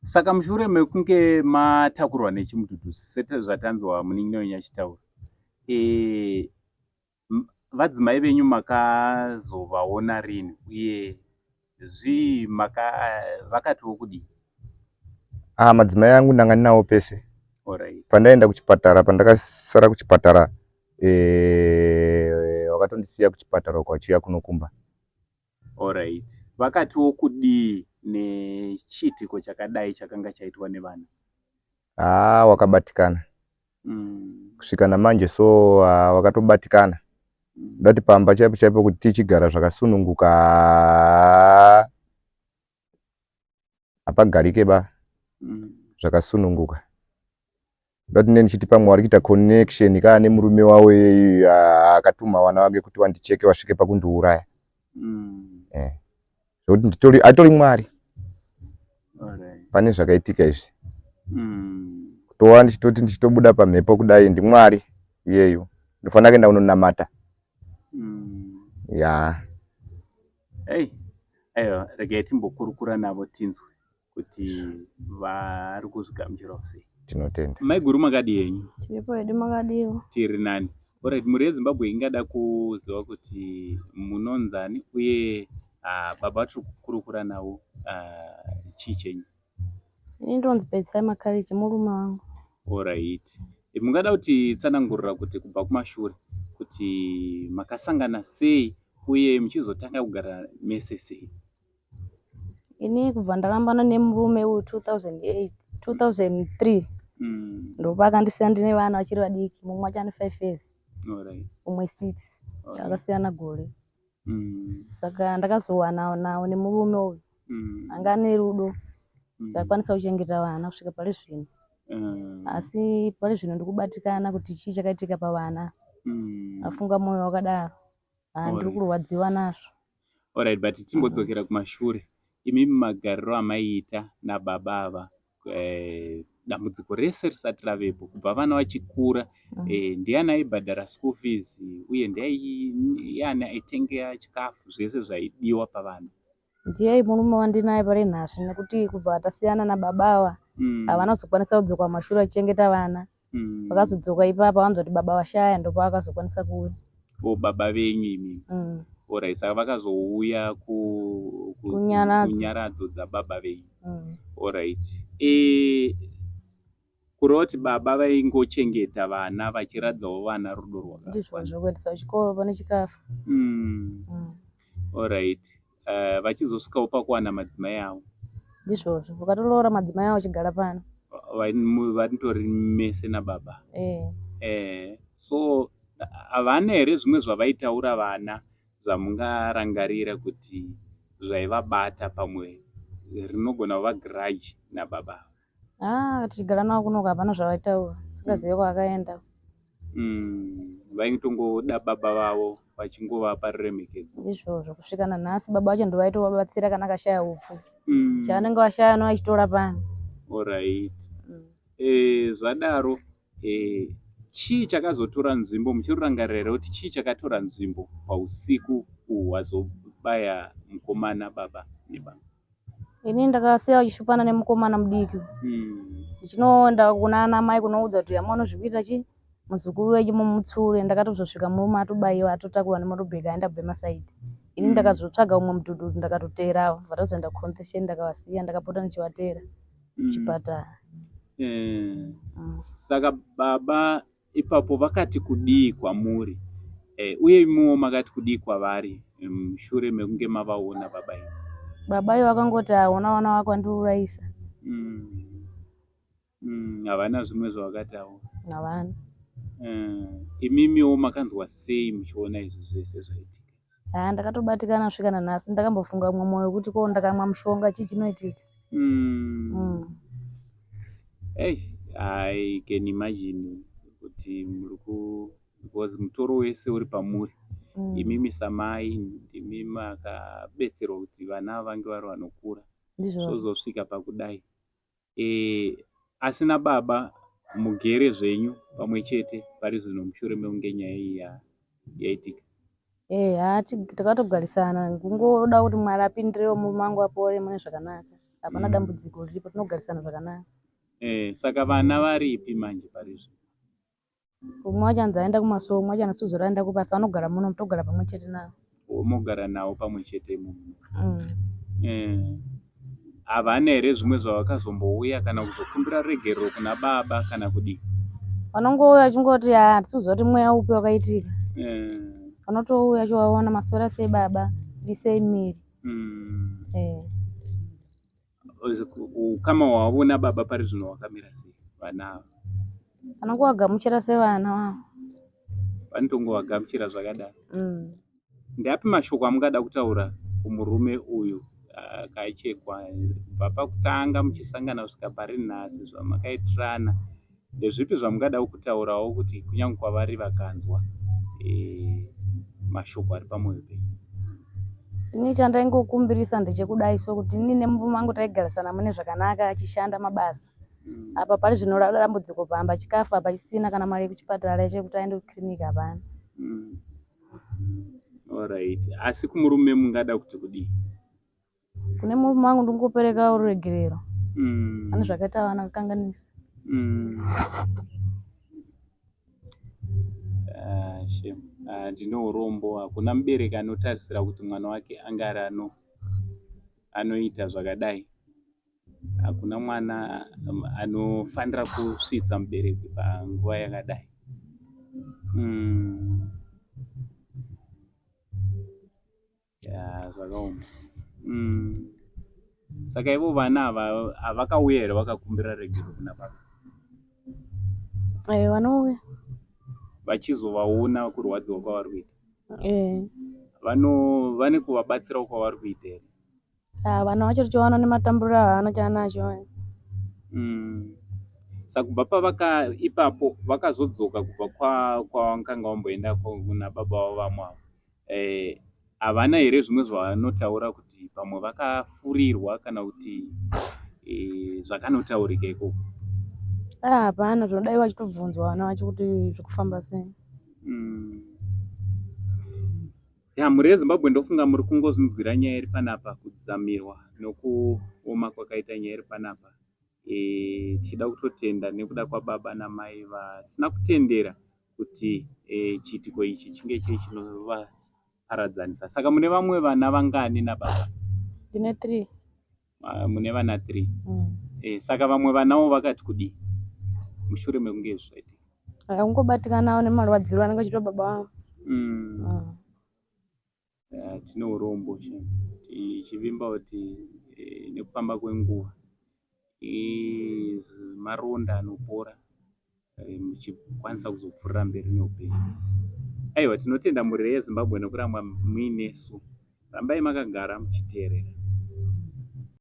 Saka mushure mekunge matakurwa nechimudhudhu sezvatanzwa munin'ina wenyu achitaura, e, vadzimai venyu makazovaona rini uye zvii maka vakatiwo kudii? Ah, madzimai angu ndanga ndinawo pese. Alright. Pandaenda kuchipatara, pandakasara kuchipatara eh, wakatondisiya kuchipatara uko achiuya kunokumba. Alright. Vakatiwo kudii nechiitiko chakadai chakanga chaitwa nevana? Haa, wakabatikana kusvika namanje so ah, wakatobatikana. Ndati pamba chaipo chaipo kuti tichigara zvakasununguka haa, hapagarike ba zvakasununguka. Ndati ne ndichiti pamwe wari kuita connection kaa nemurume wawo iyeyu akatuma vana vake kuti wandicheke wasvike pakundiuraya. Eh. Zvekuti nditori atori Mwari Alright. pane zvakaitika izvi. Kutova ndichitoti ndichitobuda pamhepo kudai ndiMwari iyeyu. Ndofanira kuenda kunonamata. Ya. Hey, aiwa regai timbokurukura navo tinzwe kuti vari kuzvigamuchirawo sei. Tinotenda. Maiguru makadii henyu? Tiripo hedu makadiwa. Tiri nani. Alright, mhuri yeZimbabwe ingada kuziva kuti munonzani uye baba vatiri kukurukura navo chii chenyu? Ini ndonzi Pedzisai Makarichi murume wangu. Alright. Mungada kutitsanangurira kuti kubva kumashure kuti makasangana sei uye muchizotanga kugara mese sei? Ini kubva ndarambana nemurume uyu 2008, 2003 ndopakandisiya ndine vana vachiri vadiki mumwe wacho ane 5 years Alright. umwe 6 Alright. akasiyana gore. Saka ndakazowana nawo nemurume uyu anga ane rudo ndakakwanisa kuchengeta vana kusvika pari zvino. Asi pari zvino ndikubatikana kuti chii chakaitika pavana. Afunga moyo wakadaro. Ah, ndiri Alright. kurwadziwa nazvo. Alright, but timbodzokera kumashure. Imimi magariro amaiita nababa ava dambudziko rese risati ravepo kubva vana vachikura ndiani aibhadhara school fees uye ndiani aitenga chikafu zvese zvaidiwa pavana? Ndiye murume wandinaye pari nhasi nekuti kubva tasiyana nababa ava havana kuzokwanisa kudzoka kumashure vachichengeta vana. Vakazodzoka ipapa vanzwa kuti baba vashaya ndopavakazokwanisa kuuya. O baba venyu imimi. Alright, saka vakazouya Kunyaradzo. Kunyaradzo dzababa venyu. Alright. Kureva kuti baba vaingochengeta vana vachiratidzawo vana rudo rwakakwana. Ndizvozvo kuendesa kuchikoro pane chikafu. Alright. Vachizosvikawo pakuwana madzimai avo. Ndizvozvo vakatoroora madzimai avo vachigara pano. Vanitori mese nababa. Eh. So havana here zvimwe zvavaitaura vana zvamungarangarira kuti zvaivabata pamwe rinogona kuva grudge nababa? Ah, tichigara navo kunoku hapana zvavaitaura. Singazive kwaakaenda. Vaitongoda baba vavo vachingovapa ruremekedzo. Ndizvozvo kusvika nanhasi baba vacho ndovaitovabatsira kana akashaya upfu. Chavanenge vashaya anovachitora pano. Alright. Zvadaro chii chakazotora nzvimbo muchirangarira here kuti chii chakatora nzvimbo pausiku uhwu hwazobaya mukomana baba nebaba? Ini ndakasiya vachishupana nemukomana mudiki. Ndichinoenda kuna ana mai kunoudza kuti hamuna zvekuita chi muzukuru wenyu mumutsure. Ndakatozosvika murume atobaiwa atotakurwa nemotobheki aenda Bemasaidi. Ini ndakazotsvaga umwe mudhudhudhu ndakatoteerawo. Vatazoenda kuconcession ndakavasiya ndakapota ndichivateera kuchipatara. Saka baba ipapo vakati kudii kwamuri uye imiwo makati kudii kwavari mushure mekunge mavaona baba ivo? Baba ivo vakangoti hauna vana vako vandiurayisa. Havana zvimwe zvavakataura. Havana. Imimiwo makanzwa sei muchiona izvi zvese zvaitika? Haa ndakatobatikana kusvika nanhasi ndakambofunga mumwe moyo kuti ko ndakamwa mushonga chii chinoitika. Hey, I can imagine kuti muri ku because mutoro wese uri pamuri. Imimi samai ndimi makabetserwa kuti vana vange vari vanokura. Ndizvozvo. Zvozosvika pakudai. Asi nababa mugere zvenyu pamwe chete pari zvino mushure mekunge nyaya iyi yaitika. Eh, haa takatogarisana kungoda kuti Mwari apindirewo murume wangu apore mune zvakanaka. Hapana dambudziko riripo, tinogarisana zvakanaka. Eh, saka vana varipi manje parizvo? Umwe wacho anzi aenda kumasowe, umwe wacho anzi suzora aenda kubasa, anogara muno togara pamwe chete navo. Mogara navo pamwe chete imomo. Eh. Havana here zvimwe zvavakazombouya kana kuzokumbira regerero kuna baba kana kudii? Vanongouya vachingoti haa hatisi kuziva kuti mweya upi wakaitika. Eh. Vanotouya vachivaona maswera sei baba, ndisei miri. Eh. Ukama hwavo nababa pari zvino hwakamira sei vana ava? Vanongovagamuchira sevana vavo. Vanotongovagamuchira zvakadaro. Ndeapi mashoko amungada kutaura kumurume uyu akachekwa kubva pakutanga muchisangana kusvika pari nhasi zvamakaitirana ndezvipi zvamungada kutaurawo kuti kunyange kwavari vakanzwa mashoko ari pamwoyo penyu? Ini chandaingokumbirisa ndechekudai so kuti ini nemurume wangu taigarisana mune zvakanaka achishanda mabasa. Apa pari zvino dambudziko pamba chikafu hapachisina kana mari yekuchipatara chekuti aende kukiriniki hapana. Alright. Asi kumurume mungada kuti kudii? Kune murume wangu ndingopereka ruregerero. Pane zvakaita vana kukanganisa. Ah, shame. Ah, ndine urombo. Hakuna mubereki anotarisira kuti mwana wake ange ari ano anoita zvakadai. Hakuna mwana anofanira kusvitsa mubereki panguva yakadai. Ya, zvakaoma. Saka ivo vana ava havakauya here vakakumbira regero kuna baba? Eh, vanouya. Vachizovaona kurwadziwa kwavari kuita. Eh. Vano vane kuvabatsirawo kwavari kuita here? Ah, vana vacho tichivaona nematamburiro avana chaanacho. Saka kubva pavaka ipapo vakazodzoka kubva kwa kwavakanga vamboenda kuna baba vavo vamwe ava. Eh, havana here zvimwe zvavanotaura kuti pamwe vakafurirwa kana kuti eh, zvakanotaurika ikoko? Ah, hapana zvinodai vachitobvunzwa vana vacho kuti zvikufamba sei. Ya, mhuri yeZimbabwe ndofunga muri kungozvinzwira nyaya iri panapa kudzamirwa nokuoma kwakaita nyaya iri panapa. E, tichida kutotenda nekuda kwababa namai vasina kutendera kuti e, chiitiko ichi chinge chiri chinovaparadzanisa. Saka mune vamwe vana vangani nababa? Ndine 3. Mune vana 3. E, saka vamwe vanawo vakati kudii mushure mekunge izvi zvaitika? Kungobatikanawo nemarwadziro anenge achiitwa baba vangu. Tine urombo tichivimba kuti nekufamba kwenguva maronda anopora muchikwanisa kuzopfuurira mberi neupenyu. Aiwa tinotenda mhuri yeZimbabwe nekuramba muinesu. Rambai makagara muchiteerera.